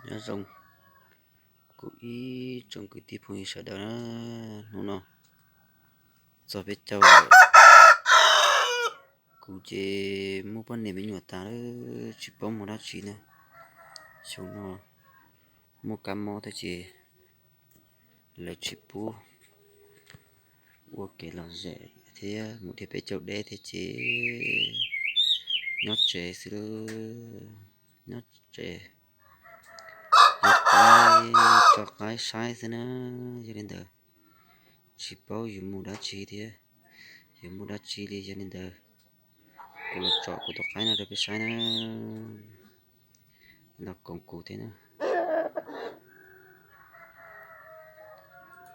Nyob zoo kuv ib tsoom kwv tij phooj ywg sawv daws na, hnub no txog peb caug lawm. Kuv ces muaj poj niam me nyuam tas lawm tsis paub mus dab tsi na. Xyoo no muaj kab mob thiab ces lawv tsis pub ua kev lom zem thiab mus dhia peb caug deb thiab ces nyob tsev xwb lawm, nyob tsev ua qaib tso qaib saib xwb na. Yog li ntawd tsis paub yuav mus dab tsi thiab yuav muaj dab tsi li, yog li ntawd kuv los tsom kuv tus qaib no rau peb saib na, los koom kuv thiab na.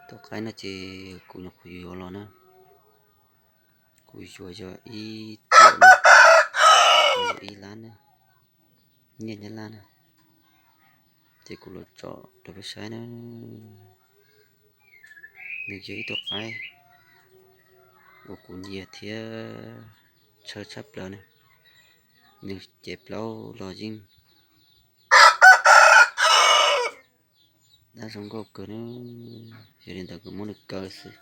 Tus qaib no ces kuv nyuam qhuav yuav los na, kuv yuav yog ib tiam, yog ib lab na, nyiaj Nyab Laj na, ces kuv los tsom rau peb saib na. Nws yog ib tug qaib uas kuv nyiam thiab tshaw tshaj plaws na. Nws cev plaub los yeej dab zoo nkauj kawg na. Yog li ntawd kuv muab nws kaw xwb,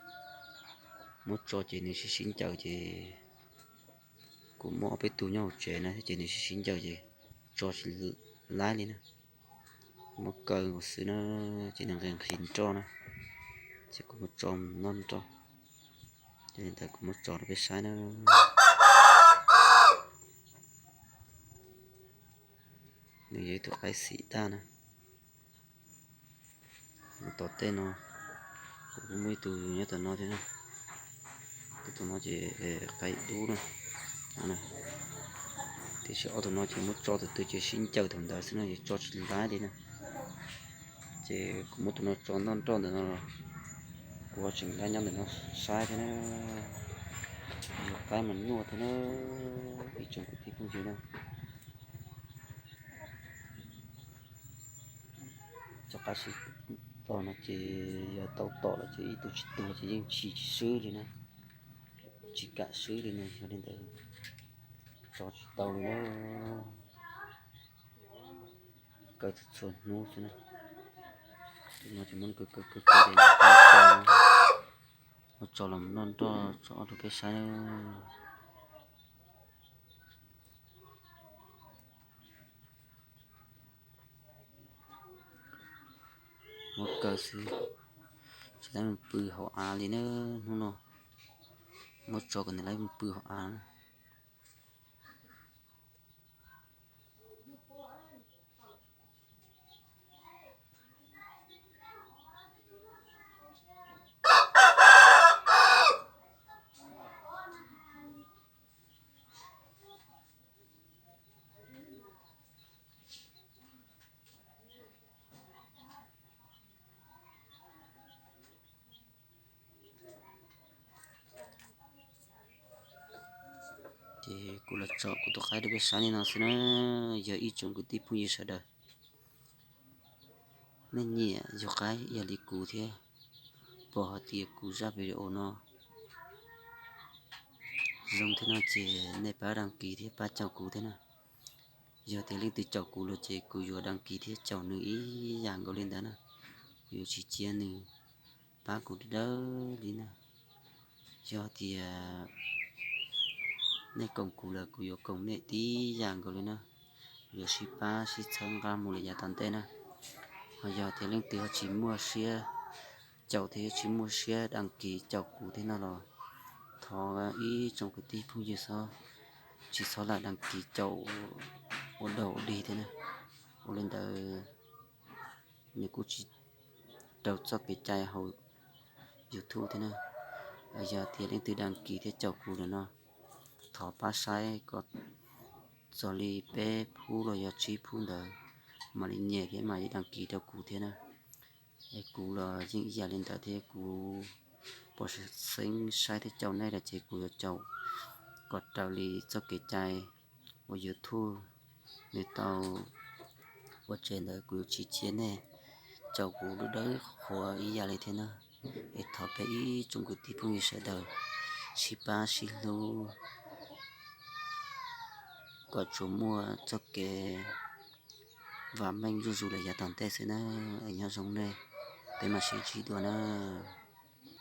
muab tso ces nws sib sib ncaws ces kuv muaj ob peb tug nyob hauv tsev na thiab ces nws sib sib ncaws ces tso tsis laib li na. Muab kaw nkaus xwb na, ces nws nqhis nqhis nroj na, ces kuv muab tso noj nroj. Yog li ntawd kuv muab tso rau peb saib na. Nws yog ib tug qaib xim daj na. Tom tej no kuv kuj muaj ib tug nyob tom no thiab na. Tus tom no ces qaib dub na. Tiam sis ob tug no ces muab tso tus twg ces sib ncaws thaum ntawd xwb no ces tso tsis laib li na. Ces kuv muab tus no tso noj nroj ntawm no los kuv ho tseem laib nyob ntawm no saib thiab na. Yog qaib mas nyuaj thiab na, ib tsoom kwv tij phooj ywg na. Cov qaib sib tog no ces yog tau tom lawm ces ib tug tsis tuag ces yeej tsis swb li na, tsis kam swb li na, yog li ntawd tso tsis tau li na. Kaw txhua txhua hnub xwb na. Tus no ces muab kaw kaw kaw kaw ces muab tso los noj nroj tso ob rau peb saib. Muab kaw xwb, tsis laib mus pw hauv av li na. Hnub no muab tso kom nws laib mus pw hauv av na. Ces kuv los tsom kuv tus qaib rau peb saib li no xwb na. Yog ib tsoom kwv tij phooj ywg sawv daws, nej nyiam yug qaib ib yam li kuv thiab, pom hais tias kuv zaj video no zoo thiab no ces nej pab đăng ký thiab pab caum kuv thiab na. Yog tias leej twg caum kuv lawm ces kuv yuav đăng ký thiab caum nws ib yam nkaus li ntawd na. Kuv yuav tsis cia nws pab kuv dawb dawb li na. Yog tias nej koom kuv lawm kuv yuav koom nej tib yam nkaus li na. Kuv yuav sib pab sib txhawb nqa mus lawm yav tom ntej na. Ho yog tias leej twg ho tsis muaj siab caum thiab tsis muaj siab đăng ký caum kuv thiab no los thov ib tsoom kwv tij phooj ywg txhob, tsis txhob lam đăng ký caum ua dog ua dig thiab na. Ua li ntawd nws kuj tsis raug txoj kev cai hauv YouTube thiab na. Yog tias leej twg đăng ký thiab caum kuv lawm no, thov pab saib kom txog li peb phub los yog tsib phub ntawd mam li nyem thiab mam li đăng ký rau kuv thiab na. Es kuv los yeej ib yam li ntawd thiab, kuv puas xeeb saib thiab caum nej lawm ces kuv yuav caum kom raws li txoj kev cai uas YouTube nws tau ua tseg ntawd. Kuv yuav tsis cia nej caum kuv dawb dawb qhuav ib yam li thiab na. Es thov peb ib tsoom kwv tij phooj ywg sawv daws sib pab sib hlub kom tsuas muaj txoj kev Vam meej zuj zus lawm yav tom ntej xwb nawb, nyob zoo nej, peb mam sib ntsib dua nawb.